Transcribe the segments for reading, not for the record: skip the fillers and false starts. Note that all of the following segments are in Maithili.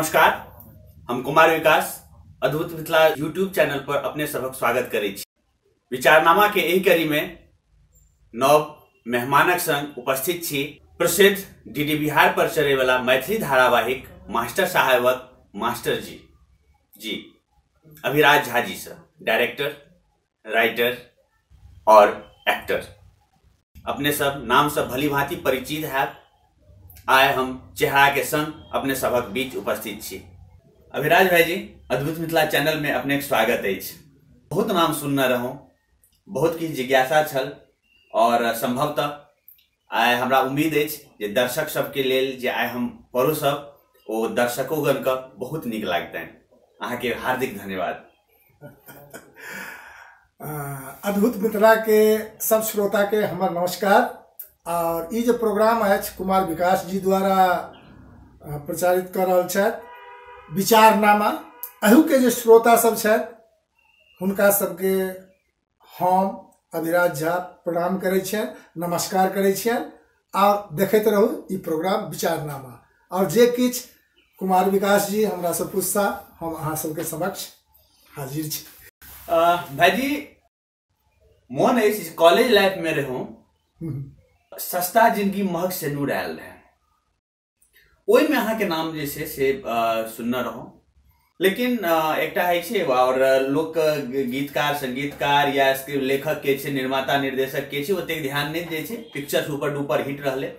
नमस्कार, हम कुमार विकास अद्भुत मिथिला यूट्यूब चैनल पर अपने सबक स्वागत करै छी। विचारनामा के एहि कड़ी में नव मेहमानक संग उपस्थित छी प्रसिद्ध डीडी बिहार पर चले वाला मैथिली धारावाहिक मास्टर साहेबक मास्टर जी जी अभिराज झा जी से, डायरेक्टर, राइटर और एक्टर। अपने सब नाम से भली भांति परिचित है। आए हम चेहरा के संग अपने सबक बीच उपस्थित छी। अभिराज भाई जी, अद्भुत मिथिला चैनल में अपने के स्वागत अछि। बहुत नाम सुनने रहूं, बहुत किछु जिज्ञासा छल और संभवतः आइ हमरा उम्मीद अछि जे दर्शक सबके लेल जे आइ हम परोसब ओ दर्शकोगण के बहुत नीक लागतनि। अहाँके हार्दिक धन्यवाद। अद्भुत मिथिला के सब श्रोता के हमर नमस्कार। और ई जे प्रोग्राम अछि कुमार विकास जी द्वारा प्रचारित कर रहल छथि विचारनामा, अहू के जे श्रोता सब छथि हुनका सबके हम अभिराज झा प्रणाम करै छियनि, नमस्कार करै छियनि। और देखैत रहू ई प्रोग्राम विचारनामा। और जे किछु कुमार विकास जी हमरा से पूछता हम अहाँ सबके समक्ष हाजिर छी। भाईजी, मोन अछि कॉलेज लाइफ में रहूं, सस्ता जिंदगी महग सेनूर आयल रहे, ओहिमे अहाँके नाम जे छै से सुनने रहूं। लेकिन एकटा होइ छै और लोक गीतकार, संगीतकार या स्क्रिप्ट लेखक के छै, निर्माता निर्देशक के छै, ओतेक ध्यान नहि दै छै। पिक्चर सुपर डुपर हिट रहलै,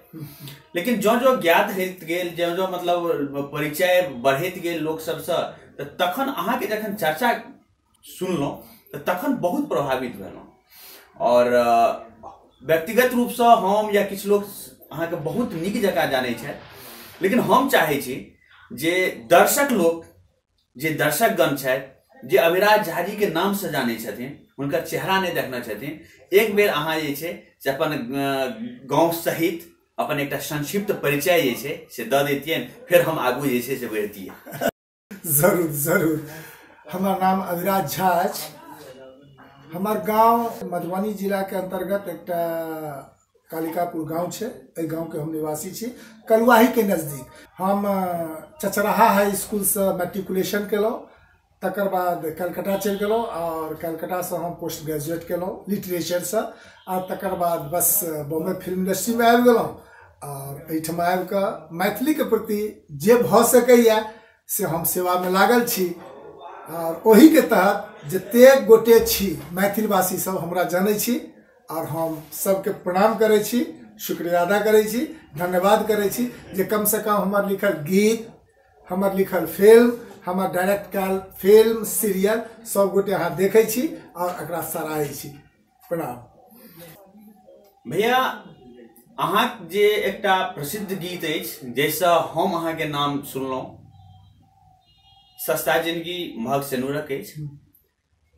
लेकिन जँ जँ ज्ञात होइत गेल, जँ जँ मतलब परिचय बढ़ैत गेल लोक सबसँ, तऽ तखन अहाँके जखन चर्चा सुनलहुँ तऽ तखन बहुत प्रभावित भेलहुँ। और व्यक्तिगत रूपसँ हम या किछु लोक अहाँके बहुत नीक जकाँ जानै छथि, लेकिन हम चाहै छी जे दर्शक लोक, जे दर्शकगण छथि, जे अभिराज झा जी के नाम से जानै छथिन, हुनकर चेहरा नहि देखने छथिन, एक बेर अहाँ जे छै से अपन गाँव सहित अपन एकटा संक्षिप्त परिचय जे छै से दऽ दैतियनि, फेर हम आगू जे छै से बढ़तियै। जरूर जरूर। हमर नाम अभिराज झा अछि। हमर गाँव मधुबनी जिलाके अंतर्गत एकटा कालिकापुर गाँव छै, एहि गाँवके हम निवासी छी, कलुआहीके नजदीक। हम चचराहा हाई स्कूलसँ मैट्रिकुलेशन केलहुँ, तकर बाद कलकत्ता चलि गेलहुँ और कलकत्तासँ हम पोस्ट ग्रेजुएट केलहुँ लिटरेचरसँ, और तकर बाद बस बॉम्बे फिल्म इंडस्ट्रीमे आबि गेलहुँ। और एहिठाम आबिकऽ मैथिलीके प्रति जे भऽ सकैए से हम सेवामे लागल छी। और ओहीके तहत जतेक गोटे छी मैथिलवासी सब हमरा जनै छी और हम सबके प्रणाम करै छी, शुक्रिया अदा करै छी, धन्यवाद करै छी जे कमसँ कम हमर लिखल गीत, हमर लिखल फिल्म, हमर डायरेक्ट कयल फिल्म सीरियल सब गोटे अहाँ देखै छी और एकरा सराहै छी। प्रणाम। भैया, अहाँ जे एकटा प्रसिद्ध गीत अछि जाहिसँ हम अहाँके नाम सुनलहुँ, सस्ता जिंदगी महग सेनूरक अछि,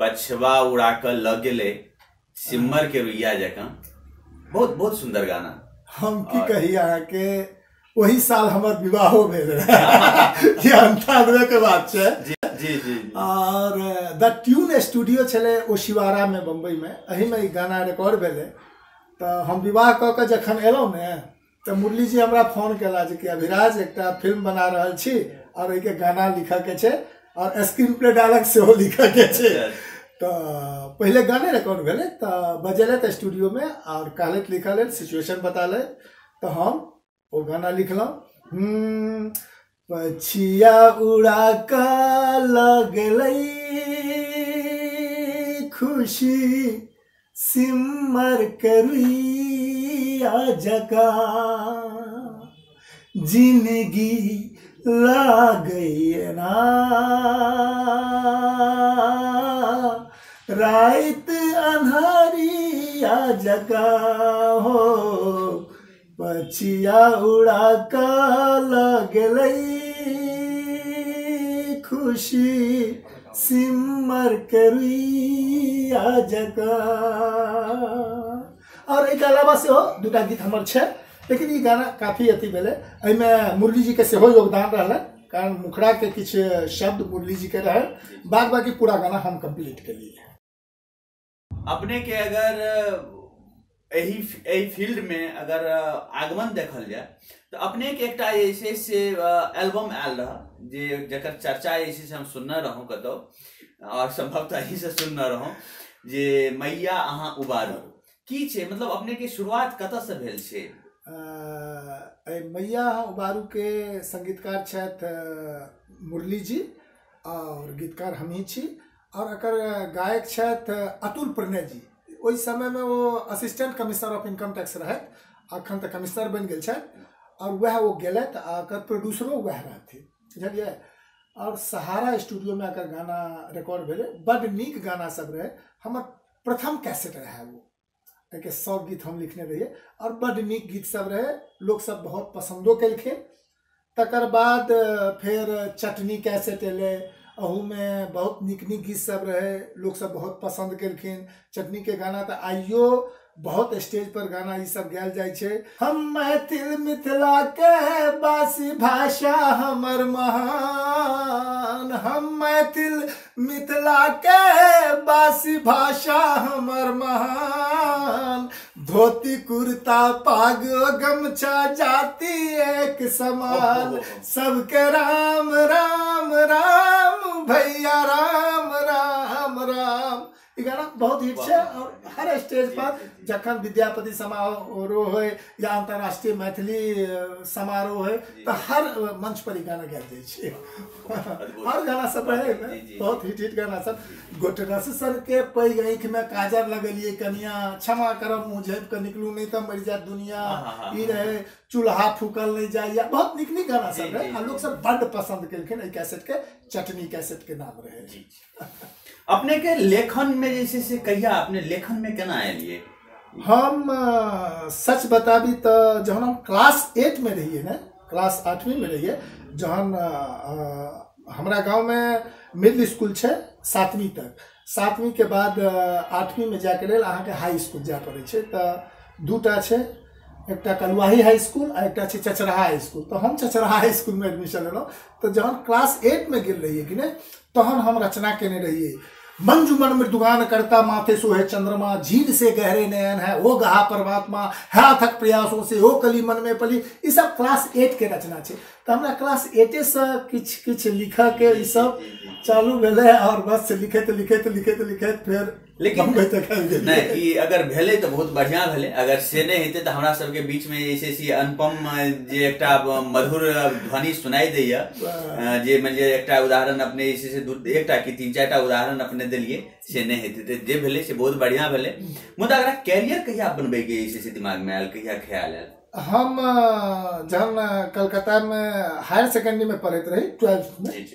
पछवा उड़ा कऽ लऽ गेलै सिमर के रुइया जकाँ, बहुत बहुत सुंदर गाना। हम की कही अहाँके, ओही साल हमर विवाहो भेल रहै, ये 98 के बात छै। जी जी जी। और द ट्यून स्टूडियो छलै ओशिवारा में, बम्बई में, एहिमे ई गाना रिकॉर्ड भेलै। तऽ हम विवाह कऽ कऽ जखन एलहुँ ने तऽ मुरली जी हमरा फोन केला जे कि अभिराज एकटा फिल्म बना रहल छी और ओहिके गाना लिखऽके छै और स्क्रीन प्ले डायलॉग सेहो लिखऽके छै। तऽ पहिले गाने रिकॉर्ड भेलै, तऽ बजेलथि स्टूडियोमे और कहलथि लिखऽ लेल, सिचुएशन बता लथि, तऽ हम ओ गाना लिखलहुँ। पछिया उड़ा कऽ लऽ गेलै खुशी सिमर के रुइया जकाँ, जिंदगी लागैए ना राति अन्हारिया जकाँ हो, पछिया उड़ा कऽ लऽ गेलै खुशी सिमर के रुइया जकाँ। और एहिके अलावा सेहो दूटा गीत हमर छै, लेकिन ई गाना काफी अथी भेलै। एहिमे मुरली जीके सेहो योगदान रहलै, कारण मुखड़ाके किछु शब्द मुरली जीके रहै, बाद बाकी पूरा गाना हम कम्प्लीट केलियै। अपने के अगर एहि फील्ड में अगर आगमन देखल जाए तऽ अपनेके एकटा जे छै से एल्बम आयल रहए जे जकर चर्चा जे छै से हम सुनने रहौँ कतहु, और संभवतः एहिसँ सुनने रहौँ जे मैया अहाँ उबारू की छै, मतलब अपनेके शुरुआत कतऽसँ भेल छै? मैया अहाँ उबारू के संगीतकार छथि मुरली जी और गीतकार हमही छी, और एकर गायक छथि अतुल प्रणय जी। ओहि समयमे ओ assistant commissioner of income tax रहथि, अखन तऽ कमिश्नर बनि गेल छथि, और वएह ओ गेलथि आ एकर प्रोड्यूसरो वएह रहथिन, बुझलियै। और सहारा स्टूडियोमे एकर गाना रिकॉर्ड भेलै, बड्ड नीक गाना सब रहै। हमर प्रथम कैसेट रहै ओ, एहिके सब गीत हम लिखने रहियै और बड्ड नीक गीत सब रहै, लोक सब बहुत पसन्दो केलखिन। तकर बाद फेर चटनी कैसेट एलै, अहूमे बहुत नीक नीक गीत सब रहै, लोक सब बहुत पसन्द केलखिन। चटनी के गाना तऽ आइयो बहुत स्टेज पर गाना ई सब गायल जाइ छै। हम मैथिल मिथिला के बासी भाषा हमर महान, हम मैथिल मिथिला के बासी भाषा हमर महान, धोती कुर्ता पाग गमछा जाति एक समान, सबके राम राम राम भैया राम राम राम। ई गाना बहुत हिट छै और हर स्टेज पर जखन विद्यापति समारोह होय या अंतर्राष्ट्रीय मैथिली समारोह होय तऽ हर मंच पर ई गाना गायल जाइ छै। हर गाना सब रहै बहुत हिट हिट गाना सब। गोटरस सर के पैघ आँखि में काजर लगेलियै कनिया, क्षमा करब मुँह झाँपि कऽ निकलू नहि तऽ मरि जायत दुनिया, ई रहै चूल्हा फूकल नहि जाइया, बहुत नीक नीक गाना सब रहै आ लोक सब बड्ड पसन्द केलखिन एहि कैसेट के। चटनी कैसेट के नाम रहै। अपने के लेखन में जे छै से कहिया अपने लेखन में केना एलियै? हम सच बताबी तऽ जहन हम क्लास 8 में रहियै ने, क्लास 8वीं में रहियै, जहन हमरा गाँवमे मिडिल स्कूल छै 7वीं तक, 7वीं के बाद 8वीं में जायके लेल अहाँके हाई स्कूल जाय पड़ै छै। तऽ दूटा छै, एकटा कलुआही हाई स्कूल आ एकटा छै चचराहा हाई स्कूल। तऽ हम चचराहा हाई स्कूलमे एडमिशन लेलहुँ। तऽ जहन क्लास 8 में गेल रहियै कि नहि, तहन हम रचना केने रहियै। मंजुमन मृदुगान करता माथे सोहे चंद्रमा, झील से गहरे नयन है ओ गहा परमात्मा, है अथक प्रयासों से ओ कली मन में पली। ई सब क्लास 8 के रचना छै। तऽ हमरा क्लास 8 से किछु किछु लिखऽ के ई सब चालू भेलै और बस लिखैत लिखैत लिखैत लिखैत फेर लेकिन नहि ई अगर भेलै तऽ बहुत बढ़िआँ भेलै, अगर से नहि हेतै तऽ हमरा सबके बीचमे जे छै से अनुपम जे एकटा मधुर ध्वनि सुनाई दैया, जे मानि लिअ एकटा उदाहरण अपने जे छै से एकटा कि 3-4 टा उदाहरण अपने देलियै, से नहि हेतै तऽ जे भेलै से बहुत बढ़िआँ भेलै। मुदा अगर कैरियर कहिया बनबैके जे छै से दिमागमे आयल, कहिया ख्याल आयल? हम जहन कलकत्तामे हायर सेकेंडरीमे पढ़ैत रही 12th में,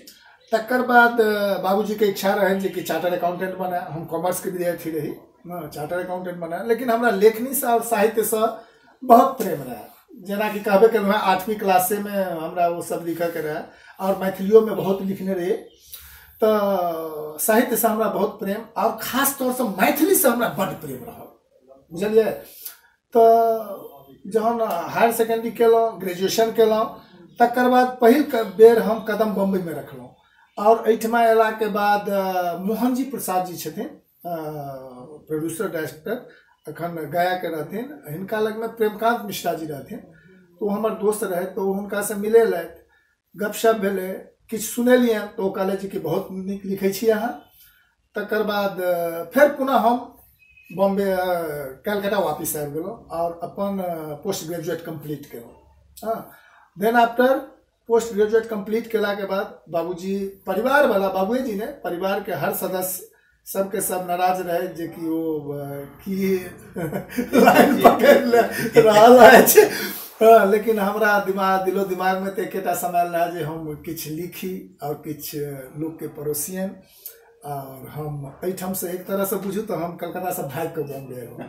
तकर बाद बाबूजीके इच्छा रहनि जे कि चार्टर अकाउंटेंट बनाए। हम कॉमर्सके विद्यार्थी रही, चार्टर अकाउंटेंट बनाए, लेकिन हमरा लेखनीसँ और साहित्यसँ बहुत प्रेम रहए। जेनाकि कहबे केलहुँ हेँ, 8वीं क्लासेमे हमरा ओ सब लिखऽके रहए और मैथिलियोमे बहुत लिखने रहियै। तऽ साहित्यसँ हमरा बहुत प्रेम और खास तौरसँ मैथिलीसँ हमरा बड्ड प्रेम रहल, बुझलियै। तऽ जहन हायर सेकेंडरी केलहुँ, ग्रेजुएशन केलहुँ, तकर बाद पहिल बेर हम कदम बम्बईमे रखलहुँ। और एहिठमा अयलाके बाद मोहनजी प्रसाद जी छथिन प्रोड्यूसर डायरेक्टर, अखन गयाके रहथिन, हिनका लगमे प्रेमकांत मिश्रा जी रहथिन, तो ओ हमर दोस्त रहै, तो ओ हुनकासँ मिलेलथि, गपशप भेलै, किछु सुनेलियनि तऽ ओ कहले जे कि बहुत नीक लिखै छी अहाँ। तकर बाद फेर पुनः हम बॉम्बे कलकत्ता वापिस आबि गेलहुँ और अपन पोस्ट ग्रेजुएट कम्प्लीट केलहुँ। हँ, then after post graduate complete केलाके बाद बाबूजी परिवारवाला, बाबूए जी ने परिवारके हर सदस्य सबके सब नाराज रहे जे कि ओ की लाइन पकड़ि ले रहल अछि। लेकिन हमरा दिमाग दिलो दिमागमे तऽ एकेटा समायल रहए जे हम किछु लिखी और किछु लोकके परोसियनि। और हम एहिठामसँ एक तरहसँ बुझू तऽ हम कलकत्तासँ भागि कऽ बॉम्बे एलहुँ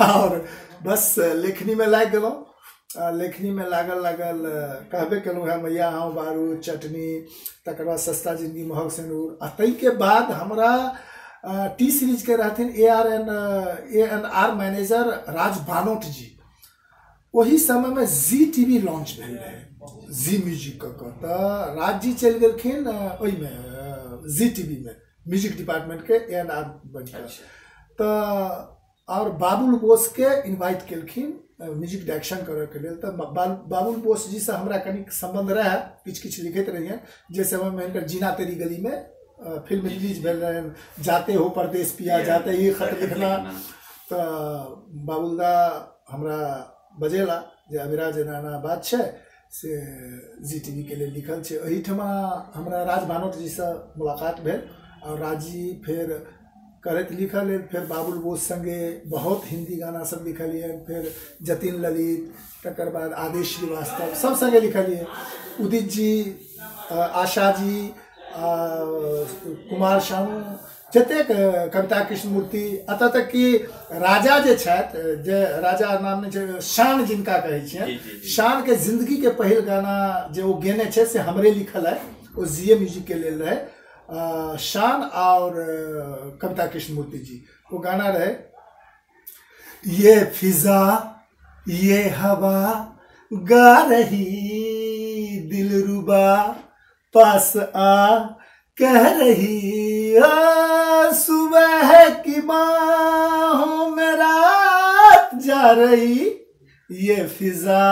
और बस लेखनीमे लागि गेलहुँ। लेखनीमे लागल लागल कहबे केलहुँ हेँ, मैया अहाँ बारू, चटनी, तकर बाद सस्ता जिंदगी महग सिन्दूर। आ ताहिके बाद हमरा टी सीरीजके रहथिन A N R manager Raj Banot ji. ओही समयमे जी टी वी लॉन्च भेल रहै, जी म्यूजिक कऽ, तऽ राज जी चलि गेलखिन ओहिमे जी टी वी मे म्यूजिक डिपार्टमेंटके ए एन आर बनि कऽ। तऽ और बाबुल बोसके इन्वाइट केलखिन म्यूजिक डायरेक्शन करैके लेल। तऽ बाबुल बोस जीसँ हमरा कनिक सम्बन्ध रहए, किछु किछु लिखैत रहियनि। जे समयमे हिनकर जीना तेरी गलीमे फिल्म रिलीज भेल रहनि, जाते हो परदेश पिया जाते ही खत लिखना, तऽ बाबुल दा हमरा बजेला जे अभिराज एना एना बात छै से जी टी वी के लेल लिखल छै। एहिठमा हमरा राज भानोट जीसँ मुलाकात भेल और राज जी फेर करैत लिखल लेल, फेर बाबुल बोस संगे बहुत हिंदी गाना सब लिखलियनि, फेर जतिन ललित, तकर बाद आदेश श्रीवास्तव सब संगे लिखलियै, उदित जी, आशा जी, कुमार शानू, जतेक कविता कृष्णमूर्ति, एतऽ तक कि राजा जे छथि, जे राजा नाम नहि छै, शान जिनका कहै छियनि, शान के जिंदगी के पहिल गाना जे ओ गेने छै से हमरे लिखल है, ओ जी ए म्यूजिक के लेल रहे। शान और कविता कृष्णमूर्ति जी, वो गाना रहे, ये फिजा ये हवा गा रही दिलरुबा पास आ कह रही, सुबह की बाहों में रात जा रही, ये फिजा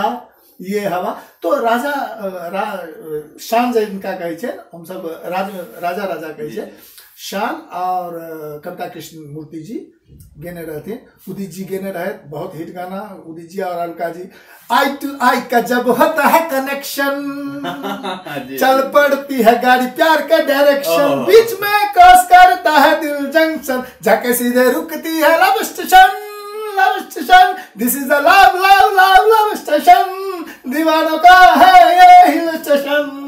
ये हवा। तो राजा शान जिनका कहै छै, हमसब राजा राजा कहै छै, शान और कविता कृष्णमूर्ति जी गेने रहथिन, उदित जी गेने रहे, बहुत हिट गाना उदित जी और अलका जी। आई टू आई का जब होता है कनेक्शन, चल पड़ती है गाड़ी प्यार का डायरेक्शन, बीच में क्रॉस करता है दिल जंक्शन, जाके सीधे रुकती है love station, love station, this is the love love love love station, दीवानों का है ये हिल स्टेशन।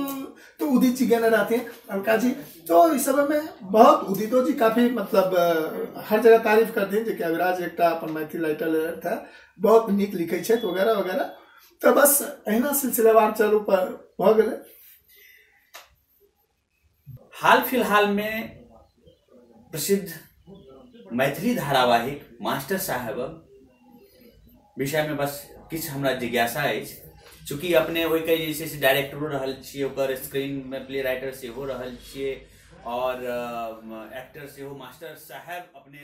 तो उदित जी गेने रहते हैं, अलका जी। तो इस समय में बहुत उदितो जी काफ़ी मतलब हर जगह तारीफ करते हैं कि अभिराज एकटा अपन मैथिली राइटर था, बहुत नीक लिखै छथि वगैरह वगैरह। तो बस एहिना सिलसिलेवार चलू पर भऽ गेलै। हाल फिलहाल में प्रसिद्ध मैथिली धारावाहिक मास्टर साहेब विषय में बस किछु हमरा जिज्ञासा अछि, चूँकि अपने ओहिके जे छै से डायरेक्टरो रहल छियै, ओकर स्क्रीन में प्ले राइटर सेहो रहल छियै और एक्टर सेहो। मास्टर साहेब अपने